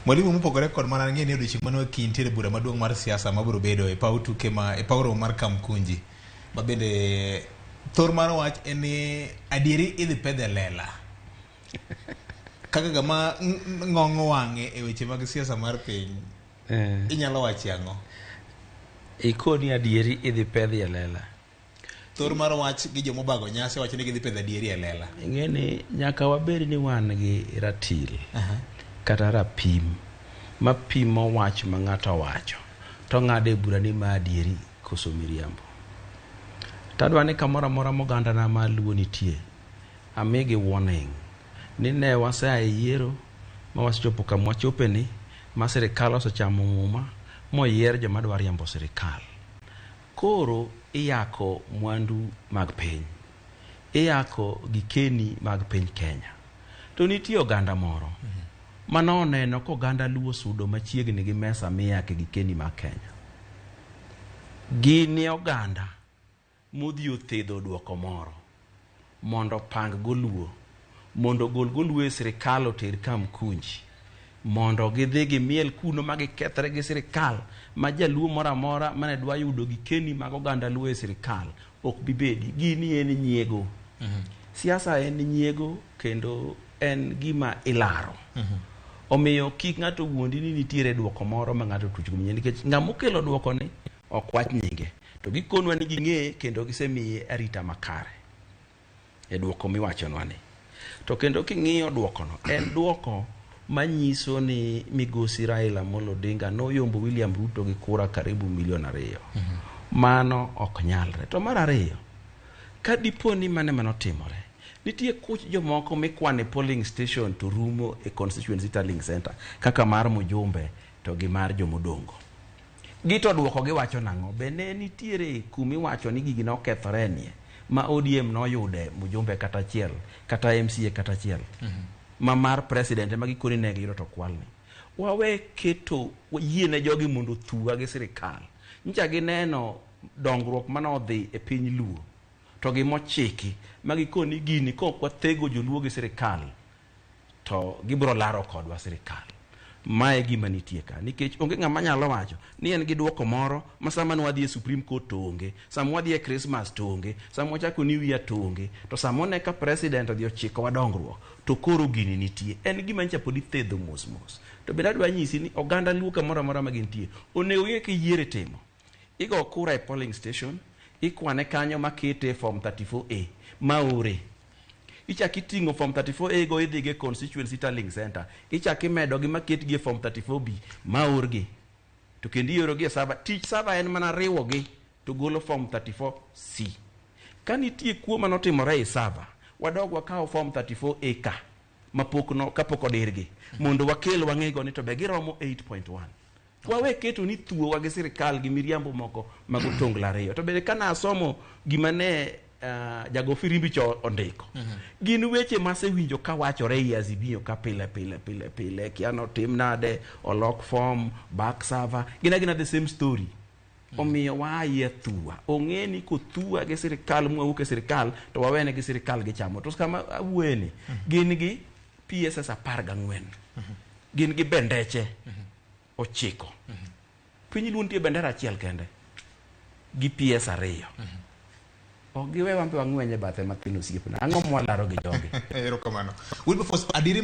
Mwalimu, mopogore kod mana ng'e ni odiochieng' mano kiny nitiere bura maduong' mar siasa mabiro bedo e paw tuke ma e paw romo mar Kamkunji ma bende thor mar wach en ni adieri idhi pedhe lela kaka gama ng'ong'o wang'e e weche mag siasa mar piny. Inyalo wachi ang'o? Ikoni adieri idhi pedhi e lela. Thor mar wach gi jomobago nyasi wacho ni gidhi pedho adieri e lela. Ing'e ni nyaka wabed ni wan gi ratil kata rapim mapimo wach ma ng'ato owacho to ng'ado e bura ni ma adieri koso miriambo. Tadwa ni kamoro amora mogandana ma Luo nitie, amigi warning ni ne wasea e yiero ma wasechopo kama wachope ni ma sirikal osechamo muma moyier joma dwa riembo sirikal. Koro iyako mwandu mag piny, iyako gikeni mag piny Kenya. To nitie oganda moro mane oneno ka oganda Luo sudo machiegni gi mesa miyake gikeni mag Kenya. Gin e oganda modhi othedho duoko moro mondo opang go Luo, mondo ogol go Luo e sirikal oter Kamkunji, mondo gidhi gimiel kuno ma gikethre gi sirikal ma jaluo moro amora mane dwa yudo gikeni mag oganda Luo e sirikal ok bi bedi. Gini en nyiego. Siasa en nyiego kendo en gima ilaro. Omiyo kik ng'ato wuondi ni nitiere duoko moro ma ng'ato otuch go nikech ng'ama okelo duoko ni ok wach nyinge to gikonwa ni ging'eye kendo gisemiye arita makare e duoko miwachonwa ni. To kendo king'iyo duokono, en duoko manyiso ni migosi Raila Amolo Odinga noyombo William Ruto gi kura karibu milion 2. Mano ok nyalre. To mar ariyo, ka dipo ni mane manotimore, nitie kuch jomoko mikwano e polling station to rumo e constituency tallying center kaka mar Mujumbe to gi mar jomodongo. Gi to duoko giwacho nang'o? Be ne nitiere kumiwacho ni gigi nokethore nie ma ODM noyude mjumbe kata achiel kata MCA kata achiel ma mar president ema gikoni ne giyudo to kwalni. Wawe keto yie ne jogi mondo othuwa gi sirikal. Nyicha gineno dongruok manodhi e piny Luo to gimochiki ma gikoni gini kok wathego joluo gi sirikal to gibiro laro kodwa sirikal. Mae gima nitie ka nikech onge ng'ama nyalo wacho ni en gi duoko moro ma sama ne wadhi e Supreme Court to onge, sama wadhi e Christmas to onge, sama wachako New Year to onge, to sama one ka president odhi ochikowa dongruok to koro gini nitie. En gima nyicha pod ithedho mos mos. To bende adwa nyisi ni oganda Luo kamoro amora ma gintie onego ging'e ka yiero itimo. Igo kura e polling station, ikwane kanyo makete e form 34A maore. Ichak iting'o form 34A go idhi go e constituency tallying center. Ichak imedo gi maketgi e form 34B maorgi. To kendo iorogi e server. Tich server en mana riwogi to golo form 34C. Ka nitie kuo manotimore e server, wadog wakaw form 34A ka mapok no kapok odirgi mondo wakel wang'ego ni to be giromo 8.1. Wawe keto ni thuowa gi sirikal gi miriambo moko mag otonglo ariyo. To bende kana asomo gima ne jago firimbi cho ondiko. Gin weche masewinjo kawachore ei Azimio ka pile pile pile pile. Kia notim nade, olok form, back server. Gin agina the same story. Omiyo waayie thuwa. Ong'e ni kothuwa gi sirikal mwawuok e sirikal to wawene gi sirikal gichamo. To kama awuoye ni, gin gi PSS 14. Gin gi bendeche 9. Piny Luo nitie bendera achiel kende gi PS 2. Ok giwe wan be wang'weny e bathe mathin osiepna. Ang'o mwalaro gi jogi? Erokamano. Wilberforce, adieri